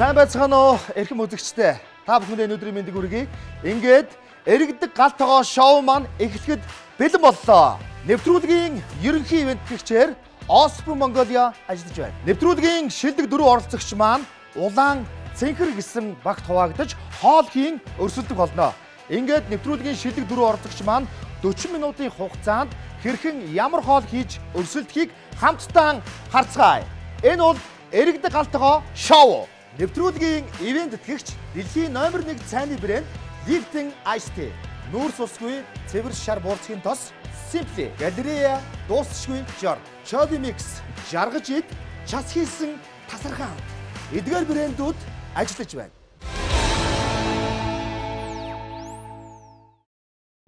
Сайн байцгаана уу эрхэм үзэгчдээ. Та бүхэндээ өнөөдрийн мэндийг хүргэе. Ингээд Эргэдэг гал тогоо шоу маань эхлэхэд бэлэн боллоо. Нэвтрүүлгийн ерөнхий ивентгэгчээр Osprey Mongolia ажиллаж байна. Нэвтрүүлгийн шилдэг дөрөв оролцогч маань улаан цэнхэр гэсэн багт хуваагдаж хоол хийн өрсөлдөх болно. Ингээд нэвтрүүлгийн шилдэг дөрөв оролцогч маань 40 минутын хугацаанд хэрхэн ямар хоол хийж өрсөлдөхийг хамтдаа харцгаая. Энэ бол Эргэдэг гал тогоо шоу. Нэвтрүүлгийн ивент тэтгэгч дэлхийн номер 1 цайны брэнд Lipton Ice Tea, нүүрс усгүй цэвэр шар буурцгийн тос, Simply, Галерея, дуусшгүй жор, Chubby Mix, жаргаж ид, час хийсэн тасархай хамт. Эдгээр брэндүүд ажиллаж байна.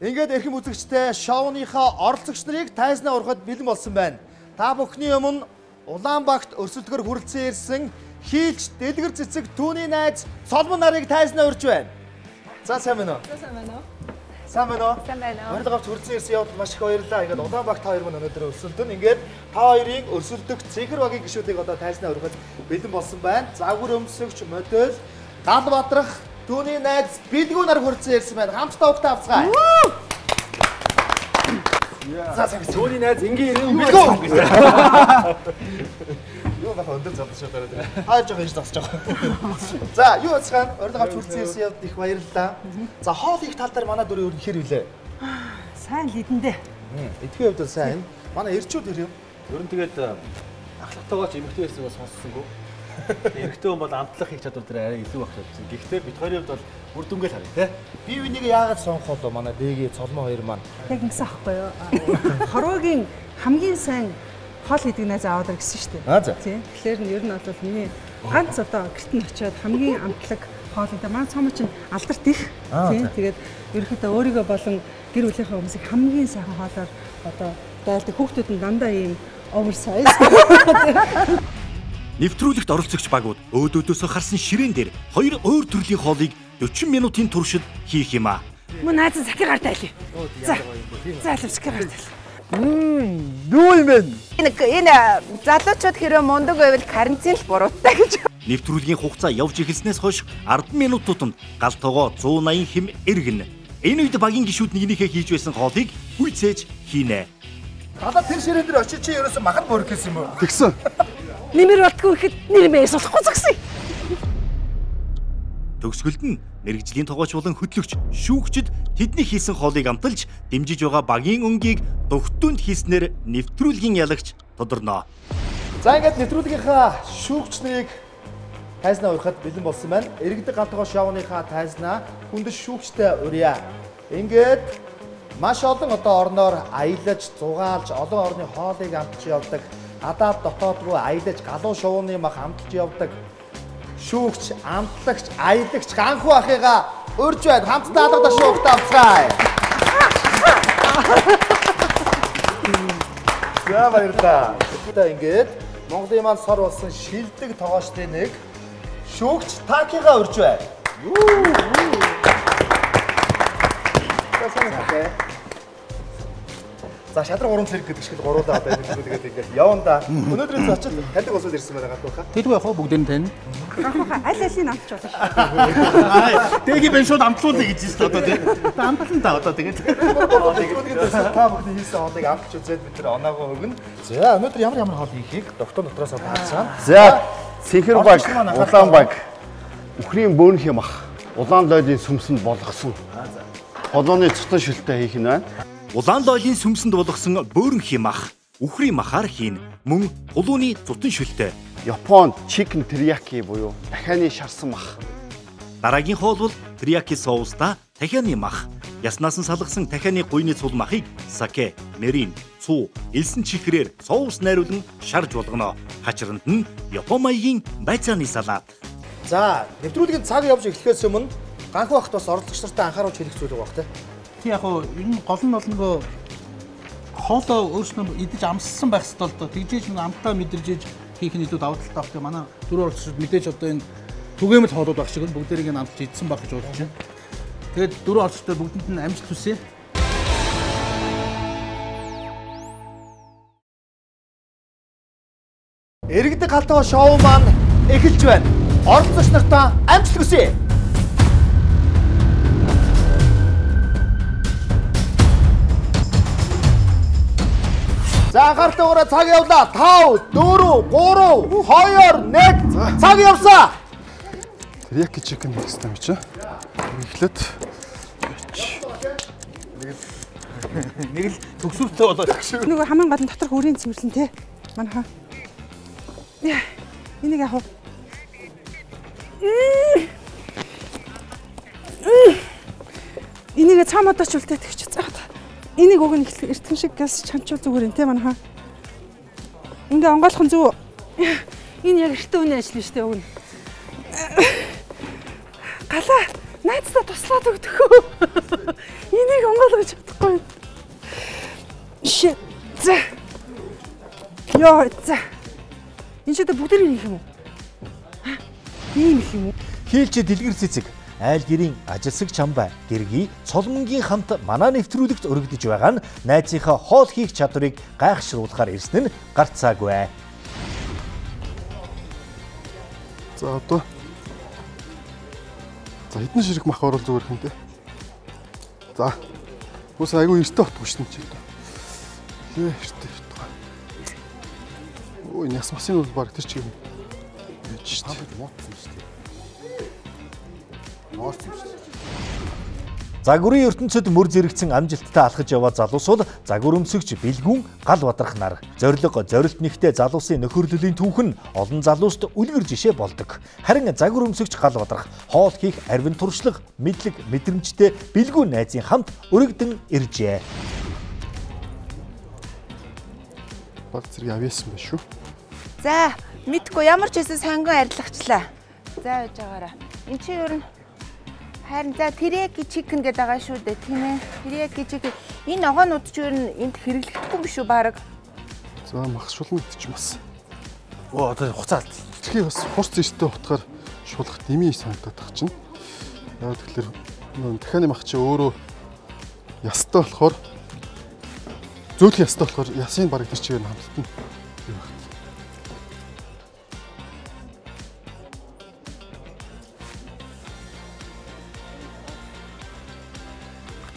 Ингээд эрхэм үзэгчдээ шоуныхаа оролцогч нарыг тайзнаа урахад бэлэн болсон байна. Та бүхний өмнө Улаанбагт өрсөлдөхөөр хүрэлцэн ирсэн хийлч дэлгэр цэцэг түүний найз Цолмон нарыг тайзнаа урьж байна. За сайн байна уу? За сайн байна уу? Сайн байна уу? Сайн байна уу? Урилга авч хүрэлцэн ирсэн явдал маш их баярлалаа. Ингээд Улаанбагт та хоёр мань өнөөдөр өрсөлдөн. Ингээд та хоёрын өрсөлдөх цэнхэр багийн гишүүдийг одоо тайзнаа урихад бэлэн болсон байна. Загвар өмсөгч, модель, гал бадрах түүний найз Билгүү нар хүрэлцэн ирсэн байна. Хамтдаа угтаа авцгаая. За сайн. Түүний найз энгийн ирэн Билгүү. Юу баха өндөр зодож байгаа даа. Хаа жоох хийж зогсож байгаа. За, юу яцгаан урилга авч хүрэлцэн ирсэн явдал их баярлалаа. За, хоол их тал дээр манай дөрөв ер нь хэр вүлээ? Сайн л идэндээ. Идэхийн хувьд бол сайн. Манай эрчүүд хэр юм? Ер нь тэгээд ахлахтайгаа ч эмэгтэй байсан бол сонссонгүй. Эрэгтэй хүн бол амтлах хийх чадвар дээр арай илүү байх гэсэн. Гэхдээ бид хоёрын хувьд бол үр дүнгээ л харъя те. Би үнийг яагаад сонгох вэ? Манай ДГ Цолмон хоёр маань. Яг ингэсэн аахгүй юу? Хорвоогийн хамгийн сайн хоол хийдэг найз аваад гэсэн шүү дээ. Тийм. Тэгэхээр нь ер нь бол миний ганц одоо гэрт нь очиод хамгийн амтлаг хоол гэдэг. Манай цомоо чинь алдарт их. Тийм. Тэгээд ерөнхийдөө өөрийгөө болон гэр бүлийнхээ хүмүүсийг хамгийн сайхан хоолоор одоо дайлдаг. Хүүхдүүд нь дандаа ийм oversize. Нэвтрүүлэгт оролцогч багууд өөдөөдөөсөө харсан ширээн дээр хоёр өөр төрлийн хоолыг 40 минутын туршид хийх юм аа. Мөн найз нь сакигаар тайлъя. За. За сакигаар тайлъя. Юу юм бэ? Энэ залуучууд хэрвээ мундаг байвал карантин л буруутай гэж. Нэвтрүүлгийн хугацаа явж эхэлснээс хойш 10 минут тутамд гал тогоо 180 хэм эргэнэ. Энэ үед багийн гишүүд нэгнийхээ хийж байсан хоолыг гүйцээж хийнэ. Талаа тэр ширээн дээр очиж чи ерөөсөн махад бөрөх гэсэн юм уу? Тэгсэн. Нэмэр болтгүй ихэд нэрмээ сулахгүй зогсъё. Төгсгөлд нь мэргэжлийн тогооч болон хөтлөгч шүүгчд тэдний хийсэн хоолыг амталж дэмжиж байгаа багийн өнгийг дугтүнд хийснээр нэвтрүүлгийн ялагч тодорно. За ингээд нэвтрүүлгийнхаа шүүгч нарыг тайзнаа урихад бэлэн болсон байна. Эргэдэг гал тогоо шоуныхаа тайзнаа хүндэт шүүгчтэй урья. Ингээд маш олон одоо орноор аялаж, зугаалж, олон орны хоолыг амтж явдаг. Гадаад дотоод руу аялаж, галуу шувууны мах амталж явдаг. Шүүгч, амтлагч, аялагч ганхуу ахыгаа урьж байна. Хамтдаа алга шүүгт авцгаая. За баярлалаа. Одоо ингээд Монголын маань сор болсон шилдэг тогоочдын нэг шүүгч Такигаа урьж байна. За сайн байна. За шадраг гурван цэрэг гэдэг шиг л гуруулаа одоо энэ тэгээд ингээд явна да. Өнөөдрийн зочид таньдаг усуд ирсэн байна ганхууха. Тэдгүй яах вэ бүгдээр нь тань. Ганхууха аль алийг амтч болно шүү. Дэги бэн шууд амтлуулъя гэж байна шүү одоо тийм. Одоо амтлан та одоо тэгээд. Та бүхний хийсэн хоолыг амтч үзээд бид нар оноогоо өгнө. За өнөөдөр ямар ямар хоол хийхийг доктор дотроос харцгаана. За цэнхэр баг, улаан баг, үхрийн бөөнхийн мах, улаан лойлын сүмсэнд болгосон. Холооны цутан шилтэй хийх нь байна. Улаан лойлын сүмсэнд болгосон бөөрөнхий мах, үхрийн махаар хийн, мөн хулууны зутан шөлтэй. Японд chicken teriyaki буюу дахианы шарсан мах. Дараагийн хоол бол терияки соустай дахианы мах. Яснаас нь салгасан дахианы гуйны цул махыг саке, мэрин, цуу, элсэн чихрээр соус найруулан шарж болгоно. Хачиранд нь Япон маягийн байцааны салат. За, нэвтрүүлгийн цаг явж эхлэхээс өмнө ганхуу ахт бас оролцогч нартай анхааруулж хэлэх зүйл байгаа бох те. Тий яг уу ер нь гол нь бол нөгөө хоолоо өөрснөө идэж амссан байх хэрэгтэй л доо. Тэгжээж нэг амтаа мэдэржээж хийх нь илүү давуу талтай байх. Тэгээ манай дөрөв оролцогчид мэдээж одоо энэ түгээмэл хоолууд байх шиг бүгдээрийг нь амтж идсэн байх гэж бодож байна. Тэгээд дөрөв оролцогчдод бүгдэнд нь амжилт хүсье. Эргэдэг гал тогоо шоу маань эхэлж байна. Оролцогч нартаа амжилт хүсье. За анхааралтайгаараа цаг явлаа. 5 4 3 2 1 цаг явсан. Teriyaki chicken хийх хэрэгтэй юм чи. Эхлээд нэг л төгсөвтэй болоод нөгөө хамгийн гол нь доторх үрийн цэвэрлэн те. Манайха. Энийг яах вэ? Энийг цаам одооч үлдээд тэгч. Энийг уг нь эртхэн шиг газ чанчуул зүгээр юм те манайха. Ингээ онгойлох нь зөв. Энэ яг эртэн үний ажил биш те уг нь. Галаа найздаа туслаад өгдөхөө. Энийг онгойлгож чадахгүй. Shit. За. Йоо за. Энэ ч одоо бүгдээр хийх юм уу? Ийм их юм уу? Хийлч дэлгэр цэцэг айл гэрийн ажилсаг чамбай гэргий цолмонгийн хамт манай нэвтрүүлэгт өргөдөж байгаа нь найзынхаа хоол хийх чадварыг гайхшруулахаар ирсэн нь гарцаагүй. За одоо за хэдэн ширэг мах оруул зүгээр юм те. За. Үгүй айгүй эртээ отгүй шин чи. Лээ эртээ эртээ. Ой, яс масын бол баг тэр чиг юм. Яаж шүү дээ. Муудсан шүү дээ. Моорсон шүү дээ. Загварын ертөнцид мөр зэрэгцэн амжилттай алхаж яваа залуус бол загвар өмсөгч бэлгүүн гал бадрах нар. Зорилго зорилт нэгтээ залуусын нөхөрлөлийн түүх нь олон залууст үлгэр жишээ болдог. Харин загвар өмсөгч гал бадрах, хоол хийх арвин туршлага, мэдлэг, мэдрэмжтэй бэлгүүн найзын хамт өргөдөн иржээ. Баг зэрэг авьяасан байх шүү. За, мэдгүй ямар ч байсан сонгон арилгачлаа. За, яж байгаараа. Энд чи ер нь харин за teriyaki chicken гэдэг байгаа шүү дээ, тийм ээ. Teriyaki chicken. Энэ ногоонууд ч ер нь энд хэрэглэхгүй юм шүү баг. За мах шулна гэдэг чинь бас. Оо одоо хуцаа алд. Тэгэхээр бас хурц эртээ утгаар шулах дэмий санагдаад тах чинь. Яг тэгэхээр дахианы мах чи өөрөө ястай болохоор зөөлөн ястай болохоор ясын бараг тэр чигээр нь хамтдана. Юу байх.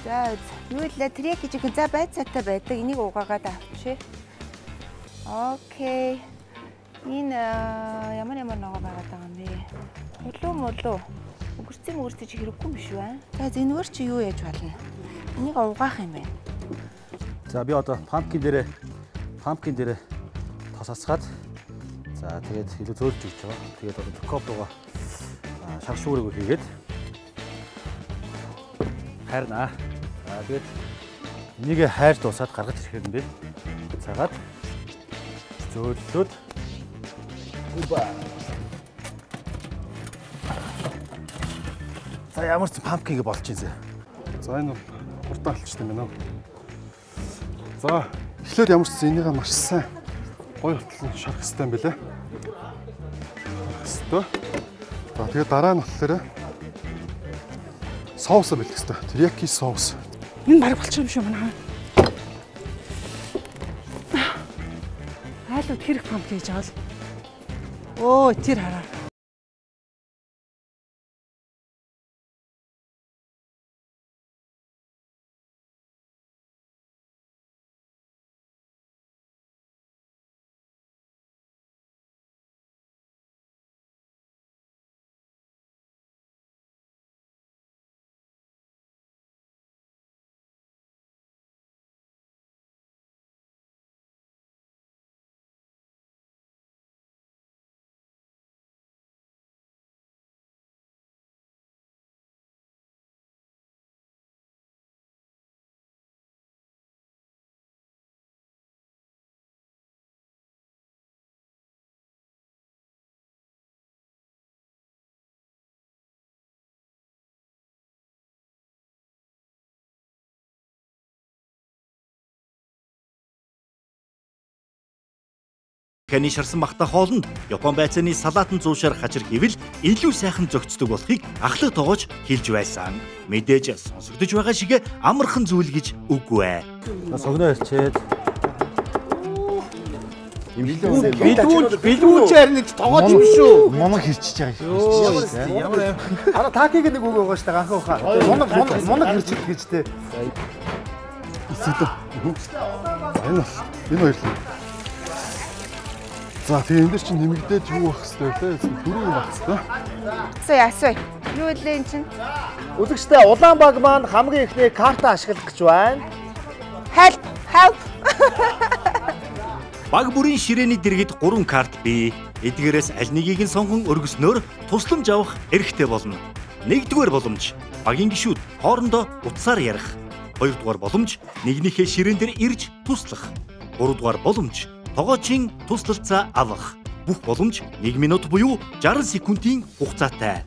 За юу лээ teriyaki chicken за байцаатай байдаг. Энийг угаагаад авчи. Окей. Энэ ямар ямар ногоо байгаад байгаа юм бэ? Хулуу мулуу. Өгөрцөн мөгөрцөн чи хэрэггүй юм шүү аа. За энэгээр чи юу яаж болно? Энийг угаах юм байна. За би одоо pumpkin дээрээ тос асгаад за тэгээд илүү зөөлж өгч байгаа. Тэгээд одоо коп руугаа шар шүүрийг хийгээд хайрнаа. За тэгээд энийг хайж дуусаад гаргаж ирэхээр нь би цагаад зөөллөөд уба. За ямар ч pumpkin болж байна. За энэ хурдан алчтай юм байна. За эхлээд ямар ч энийгээ маш сайн гоё хөтлөн шарах хэрэгтэй юм билээ. Шарах хэрэгтэй. За тэгээд дараа нь болохоор соус бэлдэх хэрэгтэй. Teriyaki соус. Энэ бараг болчих юм шүү манай. Айлууд хэрэг pumpkin хийж авал. Өө тэр хараа. Дахианы шарсан махтай хоолнд Япон байцааны салаатан зуушаар хажир хийвэл илүү сайхан зөгцдөг болохыг ахлах тоогооч хэлж байсан. Мэдээж сонсогдож байгаа шиг амархан зүйл гэж үгүй ээ. Согноо ирчээд. Бэлгүүч харин нэг тогооч юм шүү. Мунаг хэрчиж байгаа юм. Ямар аим. Ара такиг нэг үг байгаа шүү дээ ганхан ухаа. Мунаг мунаг хэрчиж гэж те. Эсэдэ. Энэ бол энэ хоёр л. За тэгээ энэ дэр чинь нэмэгдээд юу байх хэвээр те? Дөрөв юм байх хэвээр. Асууя асууя. Юу вэ эн чинь? Үзэгчдээ улаан баг маань хамгийн эхний карта ашиглах гэж байна. Help help. Баг бүрийн ширээний дэргэд 3 карт бий. Эдгээрээс аль нэгийг нь сонгон өргөснөөр тусламж авах эрхтэй болно. 1-р боломж багийн гишүүд хоорондоо утсаар ярих. 2-р боломж нэгнийхээ ширээн дээр ирж туслах. 3-р боломж тогоочийн туслалцаа авах. Бүх боломж 1 минут буюу 60 секундын хугацаатай.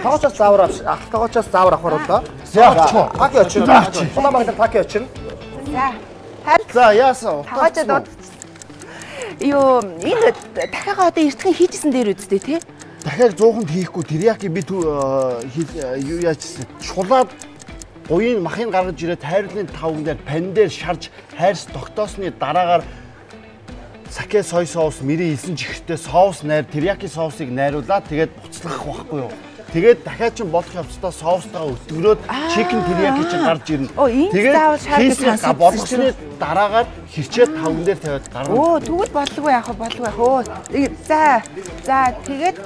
Тогоочоос заавар авч, ах тогоочоос заавар авахар боллоо. Таки очино. Улаан баг дээр таки очино. За. Help. За яасан? Тогоочод юу энэ дахиагаа одоо эртхэн хийжсэн дээр үсттэй тий? Дахиад 100% хийхгүй терияки би юу яажсэн. Шулаад гуйын махыг гаргаж ирээд хайрлын тавган дээр пан дээр шарж хайрс тогтоосны дараагаар саке сой соус мэрийн элсэн чихэртэй соус найр терияки соусыг найруулад тэгээд буцлах байхгүй юу. Тэгээд дахиад чинь болох явцдаа соустайгаа өтгөрөөд чикен терияки чинь гарч ирнэ. Тэгээд хийсний болгосны дараагаар хэрчээ тавган дээр тавиад гаргана. Өө тэгвэл боллгүй яах вэ боллгүй яах. Өө за за тэгээд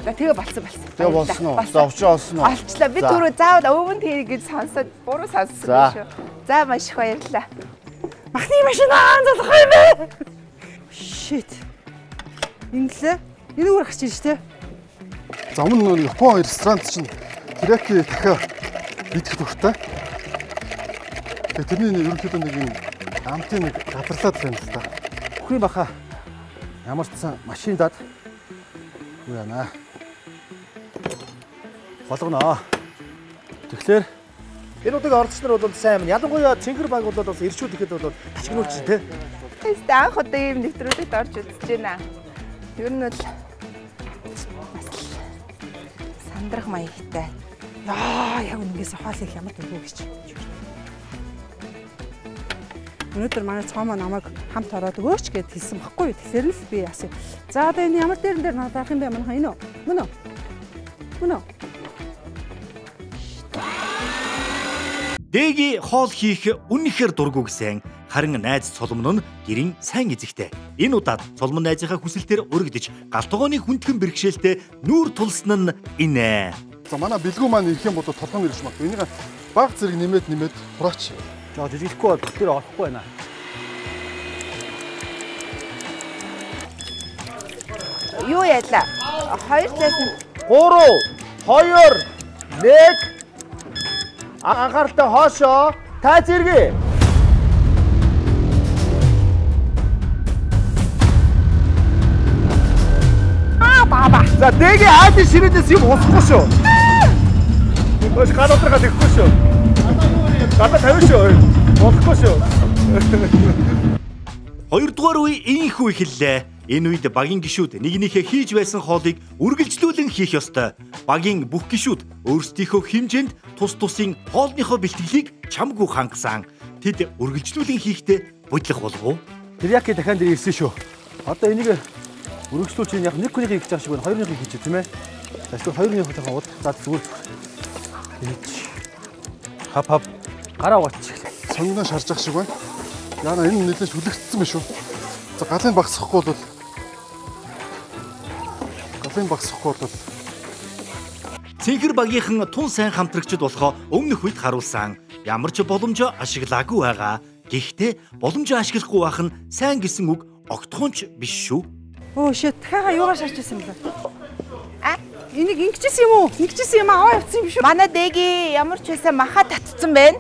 за тэгээ болсон болсон. Тэгээ болсон уу? За учраа олсон уу? Олчлаа. Би түрүү заавал өвөн тэрэг гэж сонсоод буруу сонссон юм шүү. За маш их баярлалаа. Махны машин аа залах юм бэ? Shit. Инглээ. Энэ үгээр гарч ирж тээ. За өмнө нь Япон ресторанд чинь терияки дахиа идэх дуртай. Тэгээ тэрний ерөнхийдөө нэг юм амтын нэг гадарлаад байна л да. Бүхний баха ямар ч сан машин дад юу яана. Болгоно. Тэгэхээр энэ удаагийн оролцогч нар бол сайн юм. Ялангуяа цэнхэр баг бол бас ирчүүд ихэд бол тачигнуулж тий. Тэст анх удаа ийм нэвтрүүлэгт орж үзэж байна. Ер нь бол бас сандрах маягтай. Яа, яг үнгээс хоол их ямар дургүй гэж. Өнөөдөр манай цоомоо намайг хамт ороод өгөөч гэд хэлсэн баггүй юу. Тэгэхээр л би яасан. За одоо энэ ямар дээрэн дээр надад дарах юм бэ манайха энэ үү? Мөн үү? Мөн үү? Дэги хоол хийх үнэхээр дургүй гэсэн. Харин найз Цолмон нь гэрийн сайн эзэгтэй. Энэ удаад Цолмон найзынхаа хүсэлтээр өргөдөж гал тогооны хүндхэн бэрхшээлтэй нүүр тулсан нь инэ. За манай бэлгүү маань ирэх юм бол толгойн ирж магадгүй. Энийг баг зэрэг нэмээд хураач. Жоо жижиглэхгүй бол тэр орохгүй байна. Юу ялаа? Хоёр зайсан 3 2 1 анхааралтай хоошоо та зэрэг. Баба. За дэги айдын ширээдээс юм усахгүй шүү. Өш гал удрахад ихгүй шүү. Гадаа тавина шүү. Болохгүй шүү. Хоёрдугаар үе инхүү эхэллээ. Энэ үед багийн гишүүд нэгнийхээ хийж байсан хоолыг үргэлжлүүлэн хийх ёстой. Багийн бүх гишүүд өөрсдийнхөө хэмжээнд тус тусын хоолныхоо бэлтгэлийг чамгүй хангасан. Тэд үргэлжлүүлэн хийхдээ бодлох болов уу? Терияки дахиад дээр ирсэн шүү. Одоо энийг өргөжлүүлж яг нэг хүнийхээ хийж байгаа шиг байна. Хоёрынхээ хийж тийм ээ. За эсвэл хоёрынхээ жоохон уд. За зүгээр хийж. Хап хап гараа угаачих. Сонгоноо шарж ах шиг байна. Яна энэ нэлээд шүлэгдсэн байх шүү. За галын багсахгүй бол Цэнхэр багийнхан тун сайн хамтрагчд болохоо өмнөх үед харуулсан. Ямар ч боломжоо ашиглаагүй байгаа. Гэхдээ боломжоо ашиглахгүй байх нь сайн гэсэн үг огтхонч биш шүү. Өө shit, дахиагаа юугаар шарж ирсэн юм бэ? А энийг ингэжсэн юм уу? Ингэжсэн юм аваа явцсан юм шүү. Манай дэги ямар ч байсан маха татцсан байна.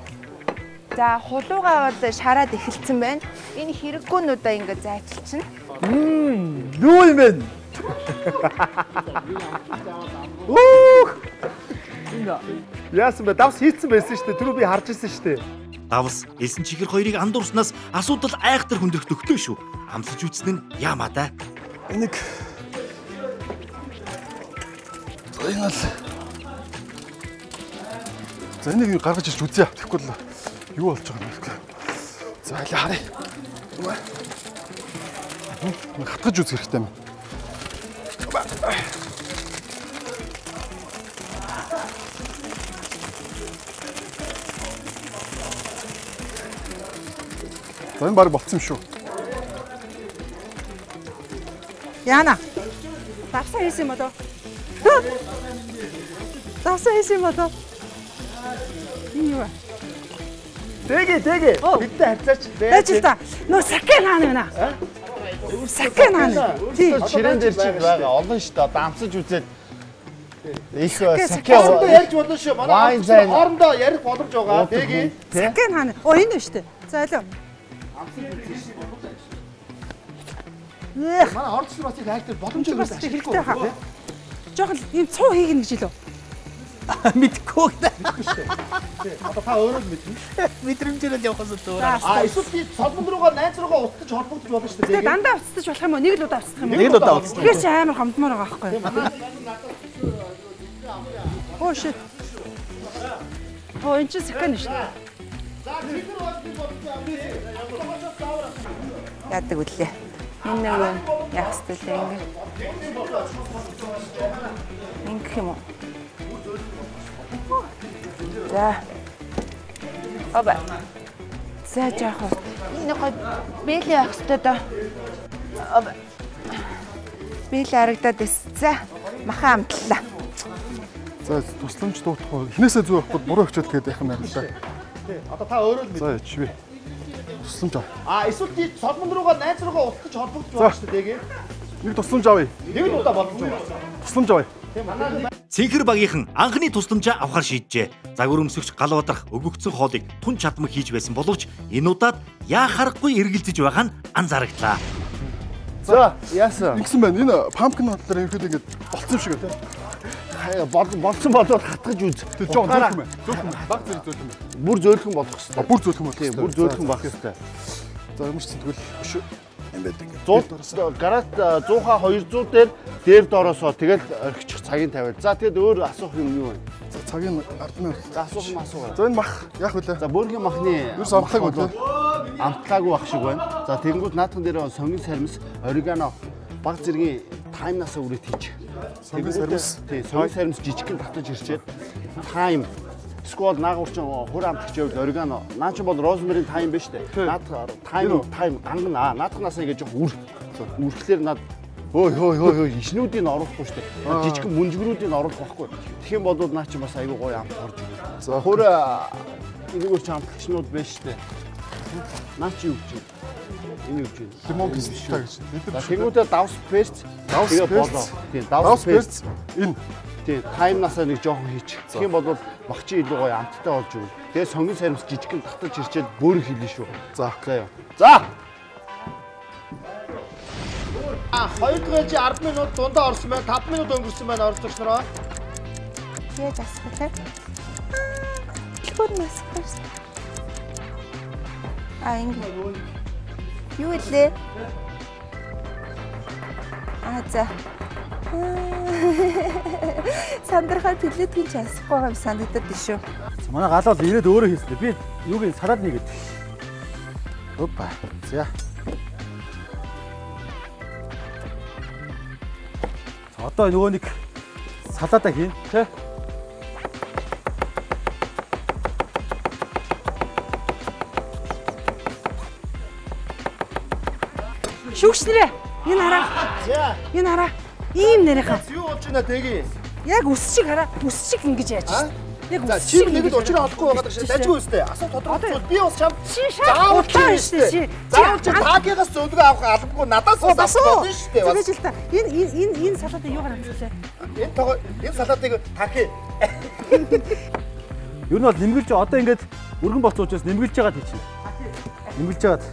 За хулуугаа бол шараад эхэлсэн байна. Энэ хэрэггүүнүүдээ ингэ зайчилчихна. Юу юм бэ? Үх! Яасан бэ? Давс хийцэн байсан шүү дээ. Түрүү би харж ирсэн шүү дээ. Давс элсэн чихэр хоёрыг андуурснаас асуудал айхтар хүндрэх төгтөө шүү. Амсаж үзсэн нь яамаа да. Энийг энэ бол за энийг гаргаж ирж үзье. Тэгэхгүй л юу болж байгаа юм бэ? За аль харъя. Хатгаж үзэх хэрэгтэй юм. За энэ баг болцсон юм шүү. Яна. Давсан хийсэн юм болоо? Давсан хийсэн юм болоо? Энэ юу вэ? Тэгээ тэгээ. Бидтэй харьцаач. Байж л та. Нөө саке наана байна. Саке наана. Тий. Ширээн дээр чинь байгаа олон шүү дээ. Одоо амсаж үзээд их саке ярьж болно шүү. Манай хоорондоо ярих боломж байгаа. Тэгээ. Саке наана. Оо энэ шүү дээ. За алуу. Манай оролцсон бас их хайртай боломж өгөх хэрэгтэй хаа. Жохон ийм цуу хийгнэ гэж илүү. Мэдгүй гэдэг. Мэдгүй шүү дээ. Тий. Одоо та өөрөө л мэднэ. Мэдрэмжээр л явах гэсэн өөр. А эсвэл би солбон руугаа найз руугаа устж холбогдож болно шүү дээ. Тэгээ дандаа устж болох юм уу? Нэг л удаа устдах юм уу? Нэг л удаа устдах. Тэгэхээр чи амар хомдмоор байгаа байхгүй юу? Оо shit. Оо энэ чи сакан шүү дээ. Яадаг үлээ. Энэ нэг яах ёстой лээ ингэ. Ингэх юм уу? За. Оба. За жаахан. Энэ гой бэлээ авах ёстой доо. Оба. Бэлээ харагдаад байсан. За. Махан амтлаа. За тусламж дуутах уу? Эхнээсээ зүү явахгүй буруу хичээл тэгээд яах юм бэ л да. Тий. Одоо та өөрөө л мэднэ. За ячвэ. Тусламж ав. А эсвэл би солбон руугаа найз руугаа устж холбогдож болно шүү дээ. Нэг тусламж авъя. Нэг л удаа боломж байгаа. Тусламж авъя. Цэнхэр багийнхан анхны тусламжаа авахар шийджээ. Загвар өмсөгч гал бадрах өгөгдсөн хоолыг тун чадмаг хийж байсан боловч энэ удаад яа харахгүй эргэлзэж байгаа нь анзаарагдлаа. За яасан? Ингэсэн байна. Энэ pumpkin хотлоор ерөөхдөө ингэж болцсон юм шиг байна. Болцсон болоод хатгаж үз. Тэг жоон зөөлхөн байна. Зөөлхөн. Баг зэрэг зөөлхөн байна. Бүр зөөлхөн болох хэрэгтэй. Бүр зөөлхөн болох хэрэгтэй. Бүр зөөлхөн байх хэрэгтэй. За ямар ч тэгвэл өшөө юм байдаг. 100 гарат 100-аа 200 дээр дээр доороосоо тэгэл орхичих цагийг тавиал. За тэгэд өөр асуух юм юу вэ? За цагийн 10 минут. За асуух юм асуугаа. За энэ мах яах вэ? За бөөргийн махны ерөөс амтлаагүй лээ. Амтлаагүй ах шиг байна. За тэгэнгүүт наадхан дээр сонгон сармис, орегано баг зэргийн таймнасаа үрээд хийж. Сонгон сармис. Тий, сонгон сармис жижигхэн татаж ирчээд тайм Сквал наагур чинь хур амтлагч байвал орегано. Наа чи бол розмарин тайм биш үү? Наад тайм тайм гангана. Наадхнасаа ингэж жоох үр. Үрхлээр наад хөөй хөөй хөөй хөөй ишнүүдийг оруулахгүй шүү дээ. Жижигхэн мөнжгөрүүдийг оруулах байхгүй. Тэгэх юм бол наа чи бас айгүй гоё амт орж ирнэ. За хур энэгээр чи амтлагчнууд байж шүү дээ. Наа чи юу гэж байна? Энэ юу гэж байна? Лимон кислота гэж. Тэнгүүтээ давс перц, давс перц. Тийм, давс перц энэ. Тийм, таймнасаа нэг жоохон хийчих. Тэгэх юм бол мах чи илүү гоё амттай болж өгнө. Тэгээ сонгон саримс жижигхэн татаж ирчээд бөөрөх хийлээ шүү. За. За яа. За. А хоёр дахь ээлжийн 10 минут дундаа орсон байна. 5 минут өнгөрсөн байна оролцогч нараа. Яаж асах вэ? Төлхөр нь асахгүй шүү. А ингэ. Юу вэ? А за. Сандрахаа төлөөдгөн ч асахгүй байгаа юм санагдаад байна шүү. Манай галаа бол ирээд өөрөө хийсэн. Би юуг нь сараад нэгэд. Опа. За. Одоо нөгөө нэг салаатаа хийн, тэ? Шүүгч нэрээ. Энэ хараа. Энэ хараа. Ийм нэрийнхаа. Юу болж байна тэги? Яг үс шиг хараа. Үс шиг ингэж яаж шин. Яг үс шиг нэг л учраа олохгүй байгаа даа. Дажгүй үстэй. Асуулт тодорхой зүйл. Би бас чам заавал шүү дээ. Заавал чи таагийнхаас зөвлөгөө авах албагүй надаас бас болно шүү дээ. Тэгэж л та. Энэ энэ энэ салаатыг юугаар амтлаа? Энэ тогоо энэ салаатыг тахи. Ер нь бол нэмгэлж одоо ингэж өргөн болцсон учраас нэмгэлж жагаад хийчихнэ. Нэмгэлж жагаад.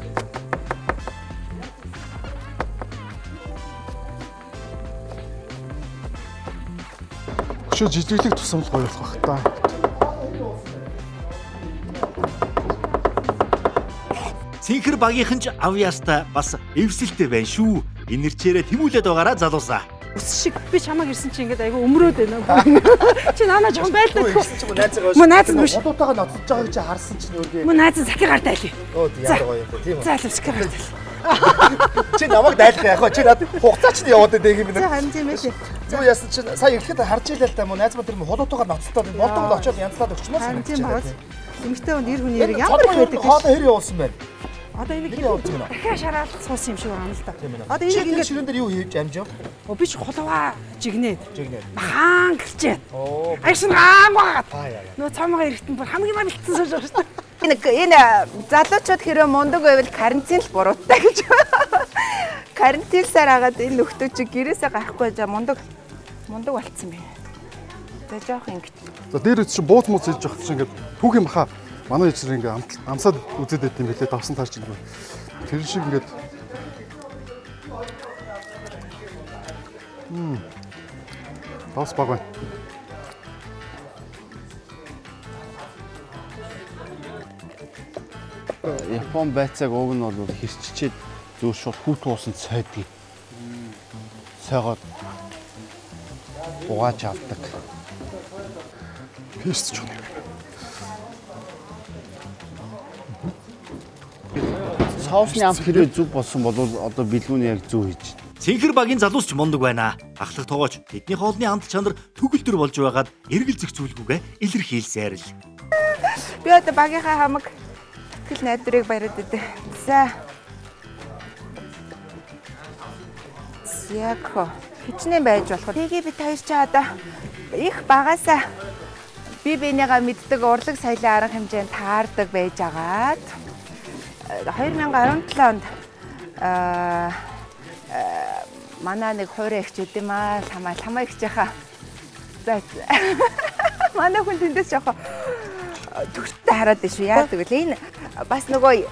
Өшөө жижиглэх тусам л гоё болох бах та. Цэнхэр багийнхан ч авьяастай бас эвсэлтэй байна шүү. Инэрчээрээ тэмүүлээд байгаараа залуусаа. Үс шиг би чамайг ирсэн чи ингээд айгүй өмрөөд байна. Чи наанаа жоохон байлдаа. Ирсэн чи найз байгаа шүү. Мө найз нь биш. Худуутайгаа ноцож байгааг чи харсан чинь өөргөө. Мө найз нь сахи гар тайлъя. Өө ямар гоё юм бэ тийм үү. За аль сахи гар тайл. Чи намайг дайлах яах вэ? Чи над хугацаа чинь яваад байдаг юм байна. За харин тийм ээ. Юу яасан чинь сая эхлэхэд харж илээ л да мó найз маа тэр хулуутайгаар ноцолтоод болдогод очиод янзлаад өгчмөр санагдчихлаа. Тийм байна. Эмэгтэй хүн эр хүний эрэг ямар их байдаг вэ? Хоолой хэр явуулсан бэ? Одоо энийг дахиад шараал суусан юм шиг байна л да. Одоо энийг ингээд ширэн дээр юу хийж амжив? Оо би ч хулуугаа жигнээд. Махан гэлчээд. Аяшин гаангаагаад. Нөө цомгоо эрэхтэн бүр хамгийн маа бэлтсэн сууж байгаа шүү дээ. Энэ залуучууд хэрвээ мундаг байвал карантин л буруутай гэж. Карантинсаар агаад энэ нөхдөө чи гэрээсээ гарахгүй жаа мундаг болцсон байна. За жоох ингэж. За дээр үз чи бууц мууц хийж явах чинь ингээд түүхийн маха манай ижлэр ингээ амсаад үзээд байт юм билээ давсан таарч юм. Тэр шиг ингээд давс баг байна. Япон байцааг уг нь бол хэрччихэд зөөр шууд хүүт уусанд сойдгийг. Сойгоод угааж авдаг. Пэст ч юм. Соусны амт хэрвээ зөв болсон бол одоо бэлгүүний яг зөв хийж. Цэнхэр багийн залуус ч мундаг байна. Ахлах тоогооч тэдний хоолны амт чанар төгөлдөр болж байгаад эргэлзэх зүйлгүйгээ илэрхийлсээр л. Би одоо багийнхаа хамаг хэл найдварыг бариад өгдөө. За. Яг хо хичнээн байж болох. Тэгээ бид хоёр ч одоо их багасаа би бинийгаа мэддэг урлаг соёлын арга хэмжээнд таардаг байж агаад 2017 онд манай нэг хуурай эгч үд юм аа ламаа эгчийнхаа. За манай хүн тэндээс жоохоо төгтөй хараад байна шүү. Яадаг вэ? Энэ бас нөгөө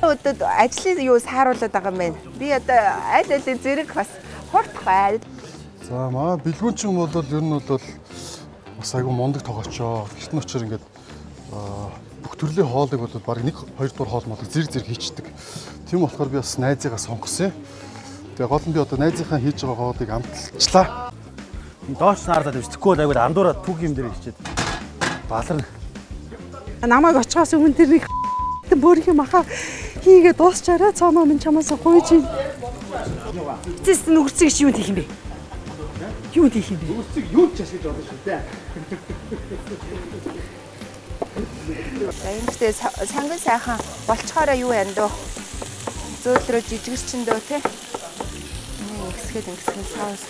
өдөд ажлын юу сааруулад байгаа юм байна. Би одоо аль алин зэрэг бас хурдтай. За маа бэлгүүн чинь бол ер нь бол бас айгүй мундаг тоогоочоо. Гэрт нь очоор ингээд бүх төрлийн хоолыг бол баг 1 2 дугаар хоол молог зэрэг зэрэг хийчдэг. Тийм болохоор би бас найзыгаа сонгосон. Тэгээ гол нь би одоо найзынхаа хийж байгаа хоолыг амталчлаа. Доош наарлаад явж тэгэхгүй бол айгүй андуураа түүх юм дээр хийчихэд баларна. Намайг очихоос өмнө тэр нэг бөөрхийн маха хийгээ дуусчаарай цоомоо минь чамаас гуйж ин. Эцэс нь үгэрцэг чи юу хийх юм бэ? Юу хийх юм бэ? Үгэрцэг юу ч ашиглаж болно шүү дээ. За энэ санган сайхан болцохоороо юу яан дөө? Зөөлрөө жижигэрчин дөө те. Ингэсгээд ингэсгээд соус.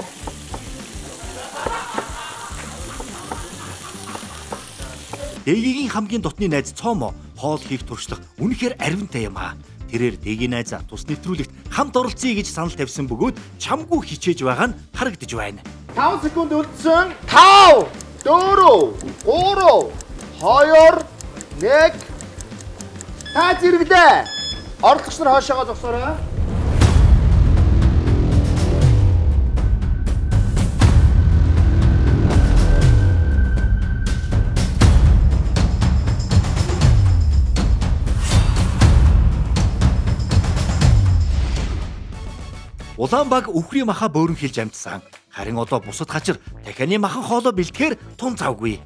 Дэгийн хамгийн дотны найз Цомо хоол хийх туршлага үнэхээр аривнтай юм аа. Тэрээр дэгийн найз тус нэвтрүүлэгт хамт оролцъё гэж санал тавьсан бөгөөд чамгүй хичээж байгаа нь харагдаж байна. 5 секунд үлдсэн. 5 4 3 2 1. Та зэрэглээ. Орлогч нар хойшоогоо зогсоорой. Улаан баг үхрийн маха бөөрөн хилж амжсан. Харин одоо бусад хачир дахианы махан хоолоо бэлтгэхээр тун завгүй.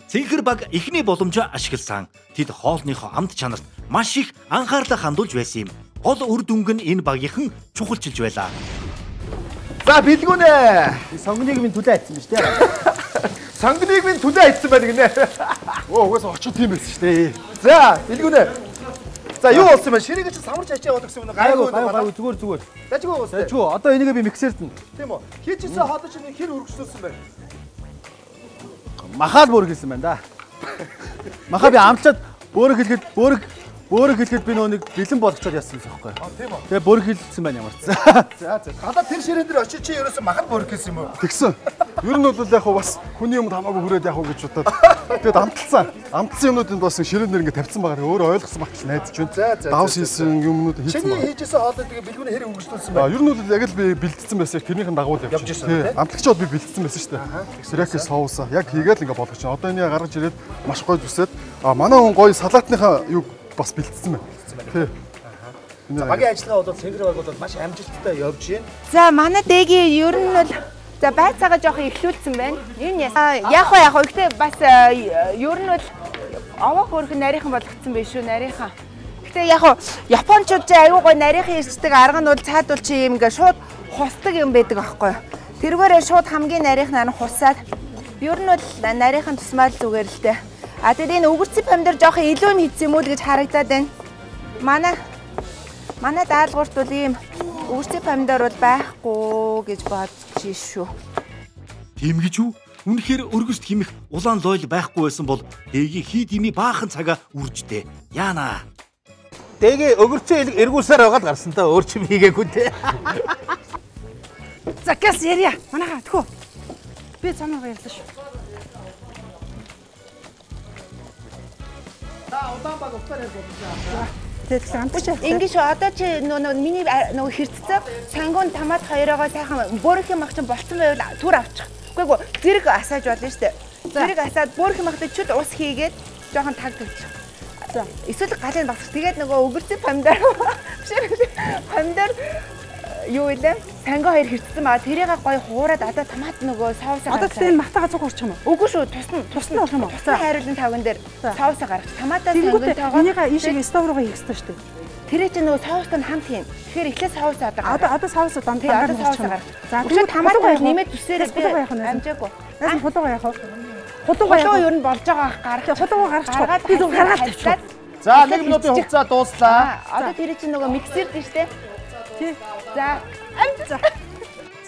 Цэнхэр баг эхний боломжоо ашигласан. Тэд хоолныхоо амт чанарт маш их анхаарлаа хандуулж байсан юм. Гол үр дүнг нь энэ багийнхан чухалчилж байлаа. За бэлгүүнэ. Сонгоныг минь түлээ айтсан биз дээ. Сонгоныг минь түлээ айтсан байна гинэ. Өө угаасаа очиж тийм байсан шүү дээ. За бэлгүүнэ. За юу болсон бэ? Ширийг чи самарч ачаа яваад гэсэн юм уу? Гайгүй гайгүй зүгээр зүгээр. Дажгүй уус. Дажгүй. Одоо энийг би миксердэн. Тийм үү. Хийжсэн хоолой чинь хэр өргөжлүүлсэн бэ? Махаал бөөрөг хэлсэн байна да. Маха би амтлаад бөөрөг хэлэхэд бөөрөг хэлэхэд би нөө нэг бэлэн болгочоод яасан юм байхгүй. А тийм үү. Тэгээ бөөрөг хэлсэн байна ямар ч. За за. Гадаа тэр ширээн дээр очиж чи ерөөсөн махад бөөрөг хэлсэн юм уу? Тэгсэн. Ер нь бол яг бас хүний юмд хамаагүй хүрээд яг уу гэж бодоод тэгээд амталсан. Амталсан юмнуудыг бас ширээн дээр ингээд тавьсан байгаа. Өөрөө ойлгосон байх гэж найдаж байна. Давс хийсэн юмнууд хийсэн байна. Чиний хийжсэн хоолой тэгээ бэлгүүний хэр өргөжлүүлсэн бэ? Ер нь бол яг л би бэлдсэн байсан. Тэрнийхэн дагуу л явж байсан. Амтлагч бол би бэлдсэн байсан шүү дээ. Терияки соусаа яг хийгээл ингээд болгож байна. Одоо энийг гаргаж ирээд маш гоё зүсээд манай хүн гоё салаатныхаа юу бас бэлдсэн байна. Тий. Багийн ажиллагаа бол цэнхэр баг бол маш амжилттай явж байна. За манай дэгийн ер нь бол за байцаага жоохон эхлүүлсэн байна. Энэ яг яг гэхдээ бас ер нь бол овоо хөөрхөн нарийнхан болгоцсон биш үү нарийнхан. Гэтэ яг хуу японочууд чи аюу гой нарийнхан ирчдэг арга нь бол цаадуул чи юм ингээ шууд хусдаг юм байдаг аахгүй юу? Тэргээрээ шууд хамгийн нарийнхан нь хусаад ер нь бол нарийнхан тусмаа л зүгээр л дээ. А тэгээд энэ өгөрцөн помидор жоохон илүү юм хийсэн юм уу л гэж харагдаад байна. Манай даалгаварт бол ийм өгөрцөн помидор бол байхгүй гэж бодож шүү. Тийм гэж үү? Үнэхээр өргөст химэх улаан лойл байхгүй байсан бол дэги хий дими баахан цагаа үрждээ. Яана. Дэги өгөрцөө эргүүлсээр байгаа л гарсан та өөр чим хийгээгүй те. За гэс ярья. Манайхаа тхөө. Би цамаа баярлаа шүү. Та удаан баг уцаар ярьж болно. Тэгээд амтч. Ингэ шүү. Одоо чи нөө миний нөгөө хэрцсэн сангуун томат хоёроо сайхан бөөрөх юм ах чинь болцсон байвал түр авчих. Үгүй зэрэг асааж болно шүү дээ. Зэрэг асаад бөөрөх юм ахтай чүд ус хийгээд жоохон таг тавьчих. За эсвэл галыг багсах. Тэгээд нөгөө өгөрцөн помидор помидор юу вэ? Сангуун хоёр хэрцсэн байгаа. Тэрийг гоё хуураад одоо томат нөгөө соусаа одоо тэгэхээр энэ махтагаа цуг хурчих юм уу? Үгүй шүү. Тусна болох юм уу? Тусна хайруулын тавган дээр соусаа гаргачих. Томатаа сангуунтайгаа энийгээ ийшээ стов руугаа хийх ёстой шүү дээ. Тэр чинь нөгөө соустай хамт хийн. Тэгэхээр эхлээд соус одоо гаргах. Одоо соус дандаа соусаа гаргах. За тэгвэл томат нэмээд зүсээрээ амжаагүй. Наасан хулуугаа яах вэ? Хулуугаа ер нь болж байгаа ах гаргах. Хулуугаа гаргачих. Би зөв гаргаад тавьчих. За 1 минутын хугацаа дууслаа. Одоо тэр чинь нөгөө миксерд нь шүү дээ. Тий. За амжаа.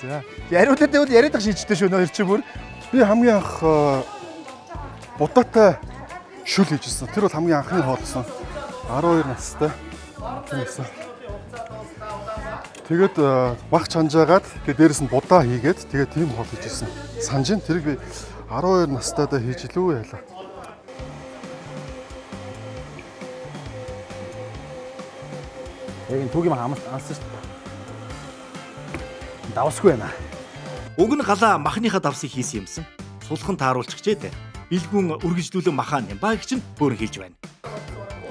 За яриулаад байвал яриад ах шийдтэй шүү нөө чи бүр. Би хамгийн анх будаатай шүл хийжсэн. Тэр бол хамгийн анхны хоолсон. 12 настай. Тийм. Тэгээд мах чанжаагаад тэгээд дээрэс нь будаа хийгээд тэгээд тийм хоол хийжсэн. Санжин тэрийг би 12 настайдаа хийж илүү ялаа. Яг энэ түүгийн мах амссан шүү дээ. Давсгүй байна. Уг нь галаа махныхаа давсыг хийсэн юмсан. Сулхан тааруулчихжээ дээ. Бэлгүүн үргэлжлүүлэн махаа нямбаа гэх чинь бөөрн хийлж байна.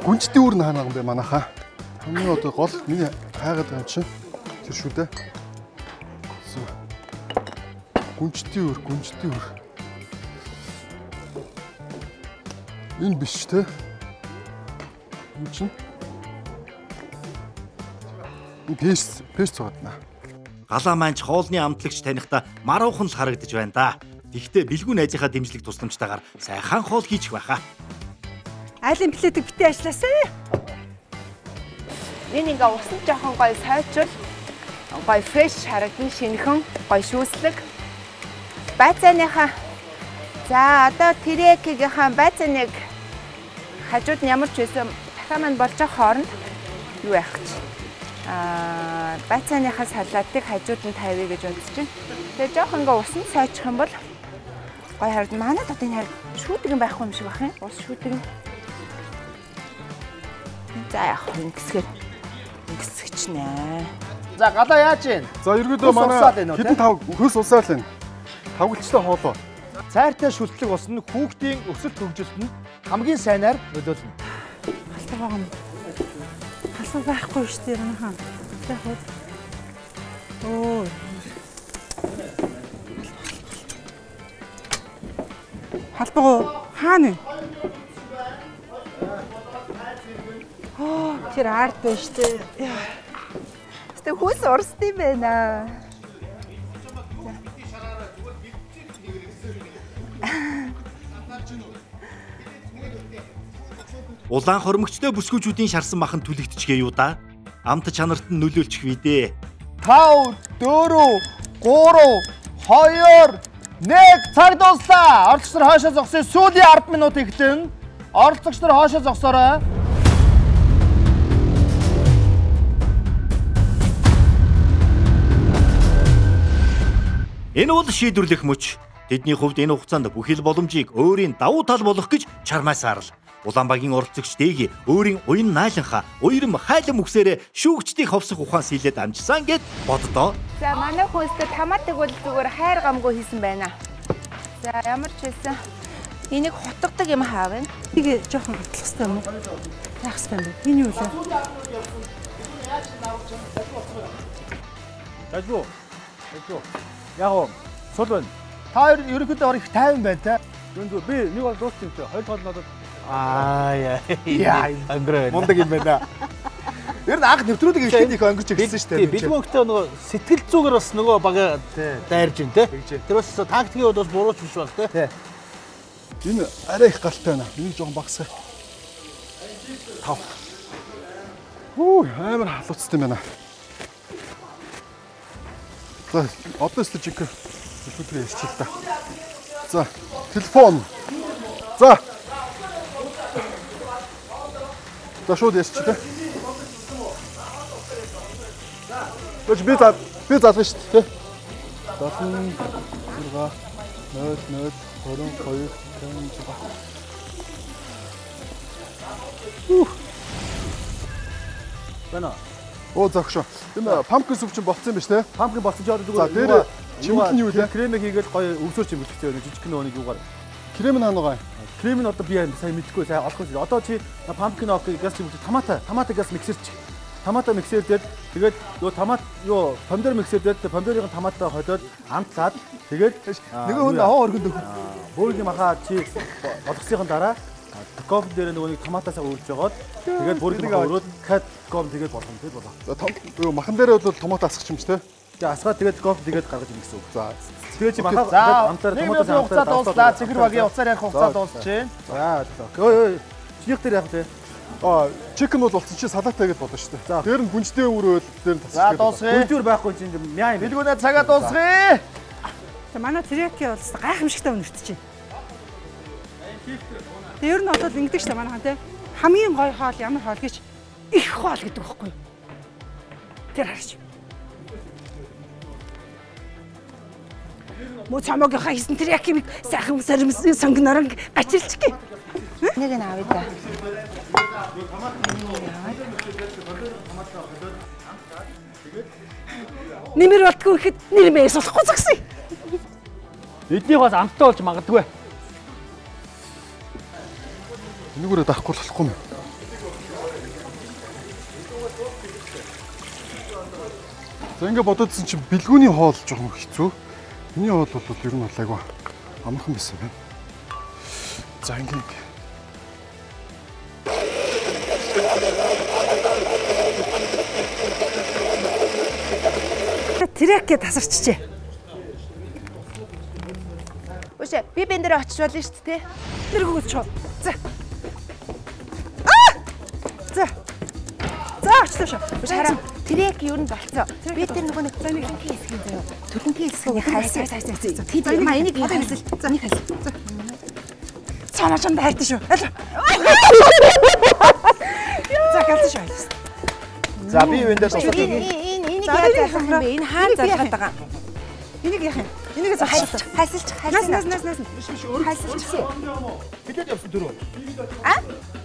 Гүнжтийн үр нь хаана байгаа юм бэ манайхаа? Хамгийн одоо гол миний хайгаад байгаа юм чинь тэр шүү дээ. Гүнжтийн үр, гүнжтийн үр. Энэ биш те. Энэ чинь пэс цугадна. Галаа маань ч хоолны амтлагч танихдаа маруухан л харагдаж байна да. Тэгвэл бэлгүүн найзынхаа дэмжлэг тусламжтайгаар сайхан хоол хийчих байхаа. Айлын плетик битээ ажилласаа. Энэ ингээ усан жоохон гоё сойчвол гоё фреш харагдана, шинэхэн, гоё шүүслэг. Байцааныхаа за одоо терекигийнхаа байцааныг хажууд нь ямар ч байсан дахиад маань болж байгаа хооронд юу яах гэж. Байцааныхаа салаатыг хажууд нь тавья гэж бодож байна. Тэгээ жоохон ингээ усан сойчих юм бол гоё харагдана. Манайд одоо энэ харь шүүдэг юм байхгүй юм шиг байх юм. Ус шүүдэг юм. За яах вэ? Ингэсгээр ингэсгчнэ. За галаа яаж вэ? За ерөөдөө манай хэдэн тав хөлс усаал байна. Тавгалчлаа хоолоо. Цайртай шүлтлэг ус нь хүүхдийн өсөлт хөгжилт нь хамгийн сайнаар нөлөөлнө. Халдвар байгаа юм. Халдвар байхгүй шүү дээ манайхаа. Яг уу. Оо. Халдвар уу? Хаана вэ? Оо, тэр ард байна шүү дээ. Гэтэ хөлс урсд юм байна. Улаан хормогчтой бүсгүүчүүдийн шарсан махан түлэгдчихээ юу да? Амт чанарт нь нөлөөлчих вий дээ. 5 4 3 2 1 цаг дууслаа. Оролцогч нар хойшоо зогсъё. Сүүлийн 10 минут эхлэн. Оролцогч нар хойшоо зогсоорой. Энэ бол шийдвэрлэх мөч. Тэдний хувьд энэ хугацаанд бүхэл боломжийг өөрийн давуу тал болох гэж чармайсаар л. Улаанбагийн оролцогч Дэги өөрийн уян найланхаа уярм хайлан үгсээрээ шүүгчдийг ховсох ухаан сийлээд амжсан гэд боддоо. За манай хүнстэй томатыг бол зүгээр хайр гамгүй хийсэн байна. За ямар ч байсан энийг хутгадаг юм хаа вэ? Энийг жоохон атлах хэрэгтэй юм уу? Яах хэрэгтэй юм бэ? Энэ юу вэ? Дажгүй. Дажгүй. Яг уу сул байна. Та хоёр ерөнхийдөө их тайван байна те. Дүн би нэг бол дуусчих юм чи. Хоёр тол нь одоо Аа яа. Яа, өнгөрөө. Мундаг юм байна. Ер нь анх нэвтрүүлэг ирэхэд их өнгөрч ирсэн шүү дээ. Бэлгүүн гэхдээ нөгөө сэтгэл зүгээр бас нөгөө бага дайрж ин тэ. Тэр бас тактикийн хувьд бас буруу ч биш баг тэ. Энэ арай их галтай байна. Энийг жоохон багасгая. 5. Хүү амар халууцтай байна. За одоо ч жинхэнэ нэвтрүүлгээ ярьчих л та. За телефон. За. За шууд ярьчих тэ. Тэгвэл би зална шүү дээ. 76 0 0 22 56. Байна. Оо зогшоо. Энэ pumpkin soup чинь болцсон юм биш те? Pumpkin болцсон чи одоо зүгээр. За дээр чимэл нь юу вэ? Кремийг хийгээл гоё өвсөөр чимэлчих зөө жижиг нөгөө нэг юугаар. Крем нь хаана байгаа юм? Крем нь одоо би сайн мэдэхгүй сайн олохгүй. Одоо чи pumpkin ok газ чимэлчих томато газ миксерч. Томато миксер дээр тэгээд юу томат юу помидор миксер дээр помидорын томатоо холиод амтлаад тэгээд нөгөө хүн аваа өргөнд өгөх. Бөөрийн махаа чи болгосныхан дараа кофе дээр нөгөө нэг томатосоо үрж жагаад тэгээд бөөрийн махаа өрөөд кат кофе тэгээд болгоно тэгээд болоо. За юу махан дээрээ бол томат асгах юм чи те? Тэгээд асгаад тэгээд кофе тэгээд гаргаж ирнэ гэсэн үг. За тэгээд чи махаа амтлаар томатосоо амтлаар дууслаа. Цэгэр багийн уцаар ярих хугацаа дуусчихээн. За ой чинийх дээр яах вэ? Аа, chicken бол болсон чи салат хийгээд болно шүү дээ. Дээр нь гүнжтэй өрөөл дээр нь тасчих. За дуусгая. Гүнжтэй байхгүй чинь мяа юм. Бэлгүүнээ цагаа дуусгая. За манай терияки бол гайхамшигтай үнэрт чинь. Тэг ер нь бол ингэдэг шүү дээ манайхан те. Хамгийн гоё хоол ямар хоол гэж их хоол гэдэг байхгүй юу? Тэр харж. Мө цамогийнхаа хийсэн терияки сайхан сармс сонгонорон гачилчих. Нэг нь авъя да. Нэмэр болтгүй ихэд нэрмээс болохгүй зогсъё. Эднийх бас амттай болж магадгүй. Энэгүүрээ дарахгүй болохгүй юм. За ингэ бодоодсэн чинь бэлгүүний хоол жоохон хэцүү. Миний хоол бол ер нь бол айгүй амархан байсан байна. За ингэ ингэ. Терияки тасарчжээ. Үгүй би бэн дээр очиж болно шүү дээ. Тэр хөгөөд чуу. За. За. За очлоо шүү. Үгүй хараа. Терияки юу н болцоо. Би тэр нөгөө нэг төлөнхийн хэсгийн заяа. Төлөнхийн хэсгийн хайсан. Тэд юм энийг хайсал. За нэг хайсал. Цаана чамд хайртай шүү. Аль. За галзуу шүү. За би юун дээр тусаад байна. Энийг яаж залгах юм бэ? Энэ хаана залгаад байгаа юм? Энийг яах юм? Энийг залгах. Хайсалч, хайсалч. Нас нас нас. Биш биш өөр хайсалч. Хилээд явсан дөрөв. А?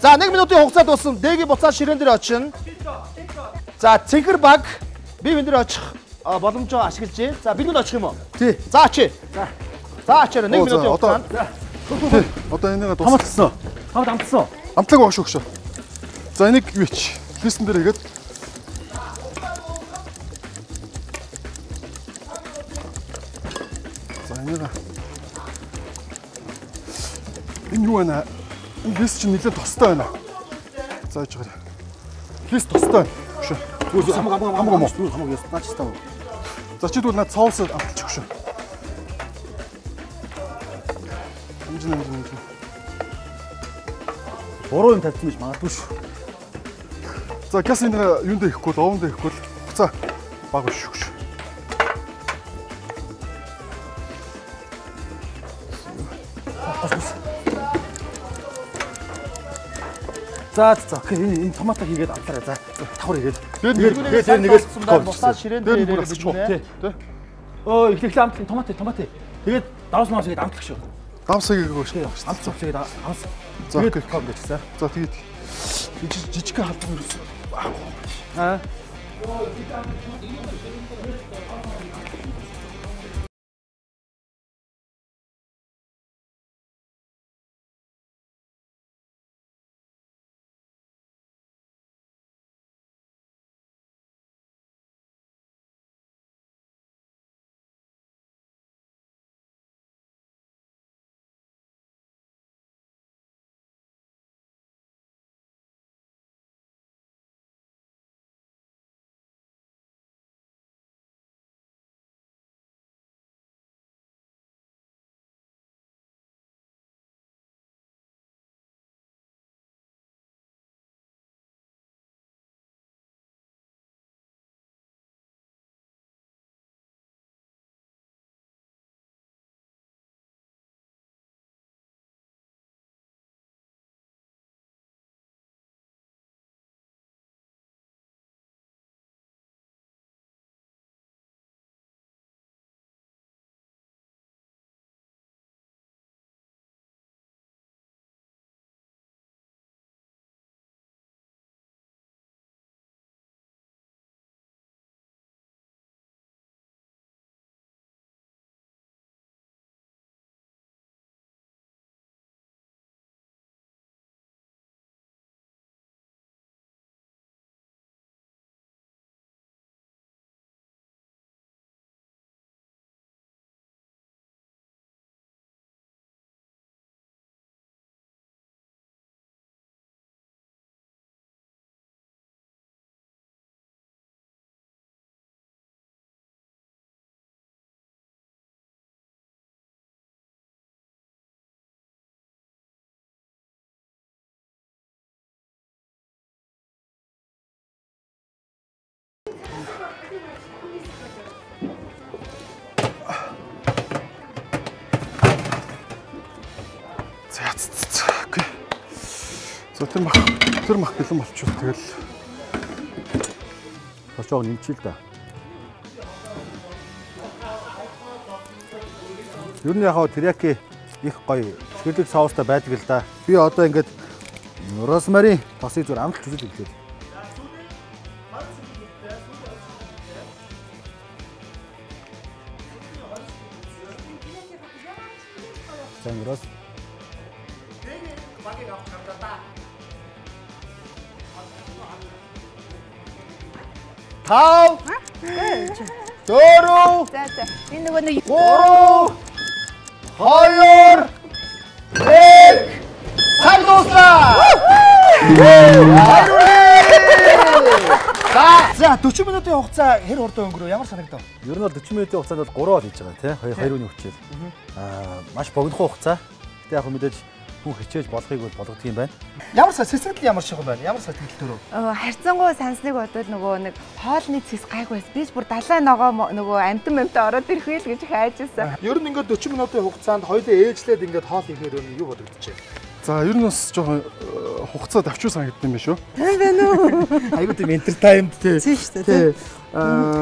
За 1 минутын хугацаа дууссан. Дэгийн буцаа ширээн дээр очино. За цэнхэр баг би юун дээр очих боломжоо ашиглаж байна. За бэлгүүнд очих юм уу? Тий. За очие. За. За очиорой 1 минутын хугацаанд. Тий. Одоо энийг дуусгах. Томатсан. Томат амтсан. Амтлаг баг шүү хөшөө. За энийг юу ич? Листэн дээр хийгээд. За энийг энэ юу байна? Энэ лист чинь нэлээд тостой байна. За яж гараа. Лист тостой байна. Хөшөө. Зүгээр хамаг хамаг Хамаг юм уу? Зүгээр хамаг яс. Наач таа. За чи тэгвэл над соус амталчих хөшөө. Хэмжин хэмжин хэмжин. Буруу юм тавьсан биш магадгүй шүү. За газ энэ юунд ихэхгүй л овонд ихэхгүй л хугацаа баг биш шүү. За за окей энэ энэ томато хийгээд амтлаарай. За давхар хийгээд. Дээр Тэгээд тэр нэгээс буцаа ширээн дээр дээр бүр асчих уу? Тий. Тэ? Өө эхлэх амтлах томато томато. Тэгээд давс мавс хийгээд амтлах шүү. Давс хийгээгүй шүү. Амт цуц хийгээд амс. За Тэгээд окей. ком гэжсэн. За тэгээд жижиг халдвар ерөөсөө байхгүй. Аа. За тэр мах бэлэн болчихвол тэгэл бас жоо нэмчихээ л да. Ер нь яг хаа терияки их гоё чихэрлэг соустай байдаг л да. Би одоо ингээд розмари тосыг зүгээр амталж үзэж ирлээ. За роз. 5 4 За за. Энэ нөгөө нэг 3 2 1 цаг дууслаа. За 40 минутын хугацаа хэр хурдан өнгөрөв? Ямар санагдав? Ер нь бол 40 минутын хугацаанд бол 3 хоол хийж байгаа тий. Хоёр хүний хүчээр. Маш богинохон хугацаа. Гэтэ яг мэдээж хүн хичээж болохыг бол болгодог юм байна. Ямар сэтгэл ямар шиг юм байна? Ямар сэтгэл төрөв? Харьцангуй сансныг бодвол нөгөө нэг хоолны цэс гайгүй байсан. Би ч бүр далай ногоо нөгөө амтан амтан ороод ирэх үйл гэж хайжсэн. Ер нь ингээд 40 минутын хугацаанд хоёулаа ээжлээд ингээд хоол ихээр ер нь юу бодогдчихэ? За ер нь бас жоохон хугацаа давчуу санагдсан юм биш үү? Тийм байна уу? Айгуу тийм entertainment тий. Тийм шүү дээ.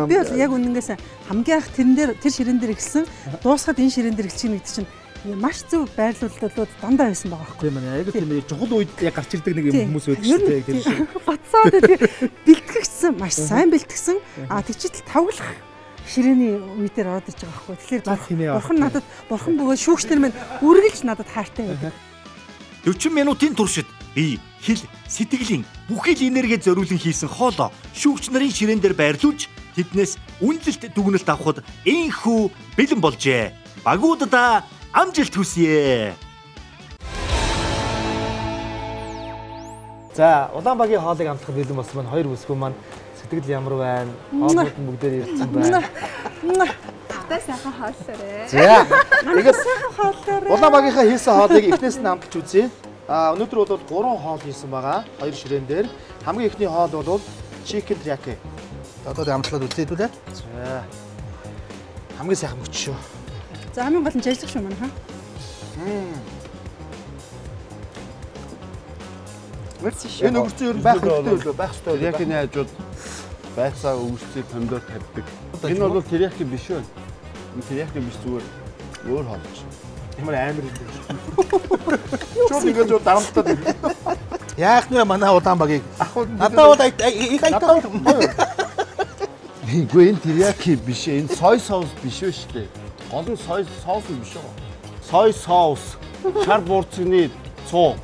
Би бол яг үнэнгээс хамгийн анх тэрэн дээр тэр ширээн дээр эхэлсэн. Дуусахад энэ ширээн дээр эхэлчих гэдэг чинь маш зөв байрлуулалтууд дандаа байсан байгаа байхгүй. Тийм ээ. Айгуу тийм чухал үед яг гарч ирдэг нэг юм хүмүүс байдаг шүү дээ. Тэр шиг. Батсаад тэр бэлтгэгдсэн, маш сайн бэлтгэсэн. А тэгчтэл тавглах ширээний үе дээр ороод ирж байгаа байхгүй. Тэгэхээр бурхан надад бурхан бөгөөд шүүгчнэр минь үргэлж надад хайртай байдаг. 40 минутын туршид би хэл, сэтгэлийн бүхий л энерги зориулан хийсэн хоолоо шүүгч нарын ширээн дээр байрлуулж тэднээс үнэлэлт дүгнэлт авахд энхүү бэлэн болжээ. Багуудаа амжилт хүсье. За, Улаан багийн хоолыг амтлахад бэлэн болсон маань хоёр бүсгүй маань сэтгэл ямар байна? Хоолнууд нь бүгдээр ирсэн байна. Тавтай сайхан хооллоорой. За, тэгээд сайхан хооллоорой. Улаан багийнхаа хийсэн хоолыг эхнээс нь амталж үзье. Өнөөдөр бол 3 хоол хийсэн байгаа. Хоёр ширээн дээр. Хамгийн эхний хоол бол chicken teriyaki. Одоо амтлаад үзье дүүлээ. За. Хамгийн сайхан мөч шүү. За хамгийн гол нь ажиллах шүү манай хаа. Энэ өгөрцөн ер нь байх хэрэгтэй үлээ, байх ёстой. Терияки-ний хажууд байцаа өгөрцгийг помидор тавьдаг. Энэ бол терияки биш үү? Энэ терияки биш зүгээр өөр хоол ч. Ямар амар юм бэ? Чуу ингэж юу дарамтлаад. Яах нэ манай улаан багийг. Надад бол их айтаа. Үгүй энэ терияки биш ээ. Энэ сой соус биш үү шүү дээ. Гол нь сой соус нь биш үү? Сой соус, шар буурцгны цуу.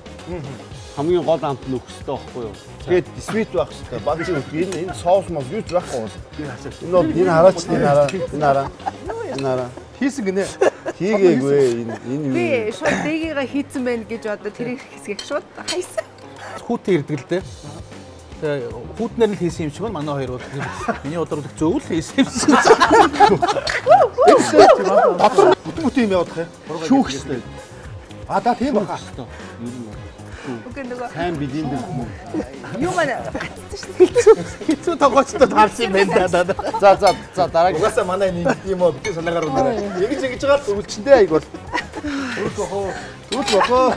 Хамгийн гол амт нь өгөх хэрэгтэй байхгүй юу? Тэгээд sweet байх хэрэгтэй. Баг энэ энэ соус мос юу ч байхгүй. Энэ бол энэ хараач энэ хараа энэ хараа энэ хараа хийсэн гинэ. Хийгээгүй энэ энэ юу? Би шууд дээгийгээ хийцэн байна гэж одоо тэрийг хэсгийг шууд хайсан. Хүүтэй ирдэг л дээ. Тэгээ хүүтнэр л хийсэн юм шиг байна. Манай хоёр бол миний бодлоор зөв л хийсэн юм шиг. Дотор бүтэн бүтэн юм явуулах юм. Шүүх хэрэгтэй. А да тийм баха. Үгүй нөгөө сайн билийн дээр юу маань гацсан шүү дээ. Хэцүү тогоочтой таарсан юм байна да. За за за дараагийн. Угаасаа манай энэ ингэдэг юм уу? Битгий санаагаар унаарай. Ингэж ингэж байгаа л өвлчөндөө аяг бол. Зүрх бохоо.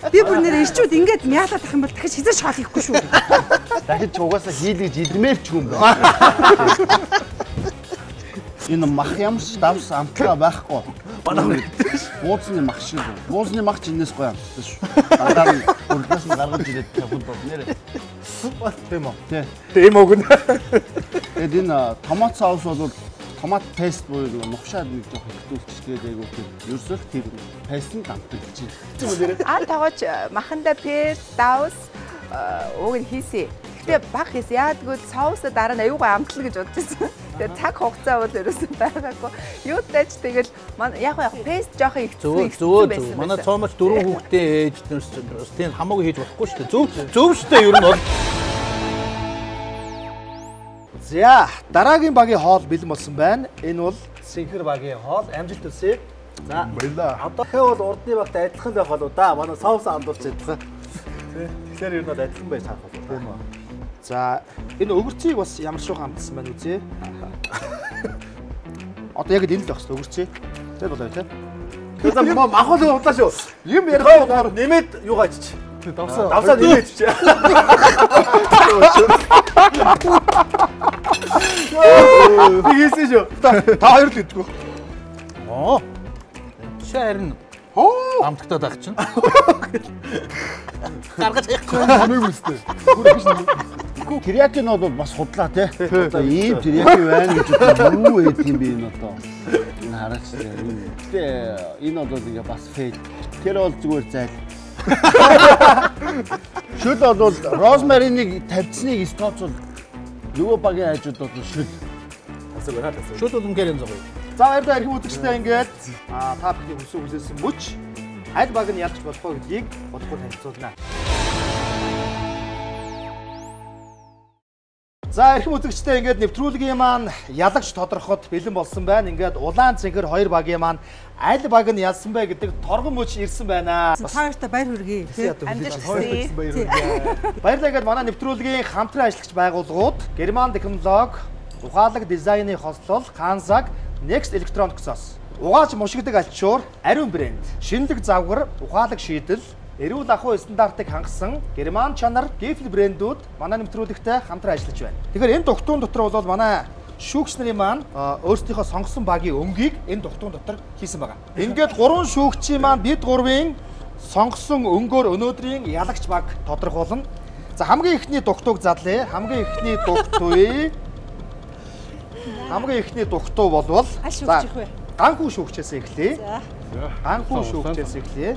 Би бүр нэр ирчүүд ингээд мяалаад ах юм бол дахиж хизээ шоол хийхгүй шүү. Дахиж угаасаа хийлгэж идмээр ч юм байна. Энэ мах ямар ч давс амтлага байхгүй. Манай бууцны мах шиг. Бууцны мах ч энэс гоё амттай шүү. Дандаа нь урдаас нь гаргаж ирээд тавьд бол нэрэ. Тийм үү? Тий. Тийм үг нэ. Тэгээд энэ томат соус бол томат пест буюу нухшаад нэг жоох ихтүүлчих тэгээд айгуу тийм. Ерөөсөө л тэр пест нь амтлагч. А тогооч маханда перц, давс уг нь хийсэн. Гэтэ баг хийсэн. Яагаад гэвэл соусаа дараа нь аюугаа амтлаа гэж бодож байсан. Тэгээ цаг хугацаа бол ерөөсөн байгаагүй. Юутай ч тэгэл яг яг пест жоохон ихсэн байсан. Манай цоомоч дөрвөн хүүхдээ ээж нэрс тийм хамаагүй хийж болохгүй шүү дээ. Зөв зөв шүү дээ ер нь бол. За дараагийн багийн хоол бэлэн болсон байна. Энэ бол Сэнхэр багийн хоол. Амжилт хүсье. За баярлалаа. Одоо хэ бол урдны багт адилхан байх болоо да. Манай соус андуулж чадсан. Тэгэхээр ер нь бол адилхан байж харах болоо. Тийм үү. За энэ өгөрцгийг бас ямар шуухан амтсан байна үзье. Одоо яг л энэ л байх хэрэгтэй өгөрцөө. Тэр болоо тий. Тэгэхээр махуул удлаа шүү. Юм ярихгүй нэмээд юугаа иччих. Давсаа. Давсаа нэмээд чи. Би хийсэн шүү. Та хоёр л идэггүй. Оо. Чи харин амтгтаад байх чинь. Гаргаж яахгүй. Хамаагүй үстэй. Терияки нь бол бас худлаа тий. Одоо ийм терияки байна гэж юу ээд юм бэ энэ одоо. Энэ хараач тий. Гэтэ энэ бол ингээ бас фейл. Тэр бол зүгээр зайл. Шүл бол розмариныг тавьцсныг стоцвол нөгөө багийн хажууд бол шүл. Тасаг байна тасаг. Шүл бол үнээр юм зогъё. За баярлалаа эрхэм үзэгчдээ ингээд та бүхний хүссэн хүсээсэн мөч аль баг нь ялж болох вэ гэдгийг бодохгүй танилцуулна. За эрхэм үзэгчдээ ингээд нэвтрүүлгийн маань ялагч тодорхойд бэлэн болсон байна. Ингээд улаан цэнхэр хоёр багийн маань аль баг нь ялсан бэ гэдэг торгон мөч ирсэн байна. Та хоёртой баяр хүргэе. Амжилт хүсье. Баярлалаа ингээд манай нэвтрүүлгийн хамтран ажиллагч байгууллагууд Герман технологи, ухаалаг дизайны хослол, Ханзаг, Next Electronics-оос угааж мушигдаг альчуур, ариун брэнд, шинэлэг загвар, ухаалаг шийдэл, эрүүл ахуй стандартыг хангасан Герман чанар, Гифл брэндүүд манай нэвтрүүлэгтэй хамтран ажиллаж байна. Тэгэхээр энэ дугтуун дотор бол манай шүүгч нарын маань өөрсдийнхөө сонгосон багийн өнгийг энэ дугтуун дотор хийсэн байгаа. Ингээд гурван шүүгчийн маань бид гурвын сонгосон өнгөөр өнөөдрийн ялагч баг тодорхойлно. За хамгийн эхний дугтууг задлаа. Хамгийн эхний дугтуй. Хамгийн эхний дугтуу болвол аль шүүгч их вэ? Ганхүү шүүгчээс эхлэе. Ганхүү шүүгчээс эхлэе.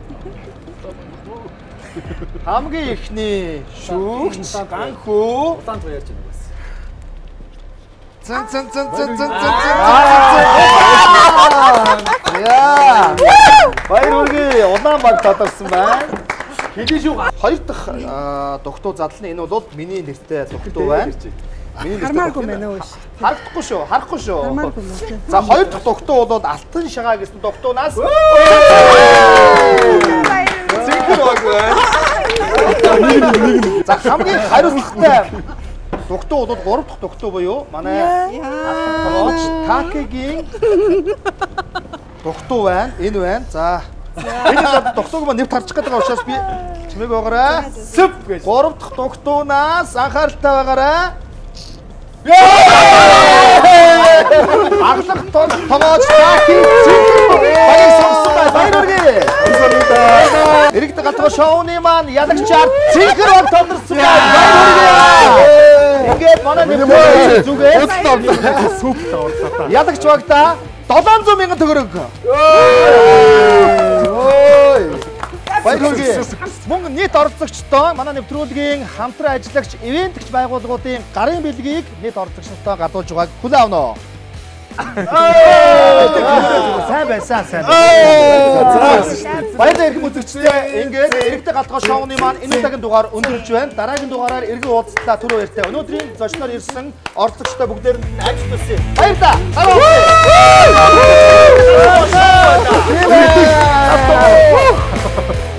Хамгийн эхний шүүгч ганхүү. Улаан цоо ярьж байна бас. Зэн зэн зэн зэн зэн зэн зэн. Яа. Баяр хүргэе. Улаан баг тодорсон байна. Хэдий шүү. Хоёр дахь дугтуу задлана. Энэ бол миний нэртэй дугтуу байна. Миний нэртэй. Хармааргүй мэн үү? Харагдахгүй шүү. Харахгүй шүү. Хармааргүй мэн. За хоёр дахь дугтуу бол алтан шагаа гэсэн дугтуунаас цэнхэр баг байна. За хамгийн хариуцлагатай дугтуу бол гурав дахь дугтуу буюу манай алтан Такегийн дугтуу байна. Энэ байна. За энэ дугтууг маань нэвт харчих гээд байгаа учраас би чимээг байгаарай. Сүп гэж. Гурав дахь дугтуунаас анхааралтай байгаарай. Аглах тогооч Таки цэнхэр багийг сонгосон байна. Баяр хүргэе. Иргэд галтгоо шоуны маань ялагчаар цэнхэр баг тодорсон байна. Баяр хүргэе. Ингээд манай нэвтрүүлгийн зүгээс Сүпт орлоо та. ялагч багта 700 мянган төгрөг. Ой. Баяр хүргэе. Мөн нийт оролцогчдоо манай нэвтрүүлгийн хамтран ажиллагч, ивентгч байгууллагуудын гарын бэлгийг нийт оролцогчдоо гардуулж байгааг хүлээн авна. Сайн байсан, сайн байсан. Баярлалаа эрхэм үзэгчдээ. Ингээд иргэдээ галтгоо шоуны маань энэ удаагийн дугаар өндөрлж байна. Дараагийн дугаараар эргэн уулзлаа түр баяртай. Өнөөдрийн зочноор ирсэн оролцогчдоо бүгдээрэнд нь амжилт хүсье. Баярлалаа. Дараа уулзъя.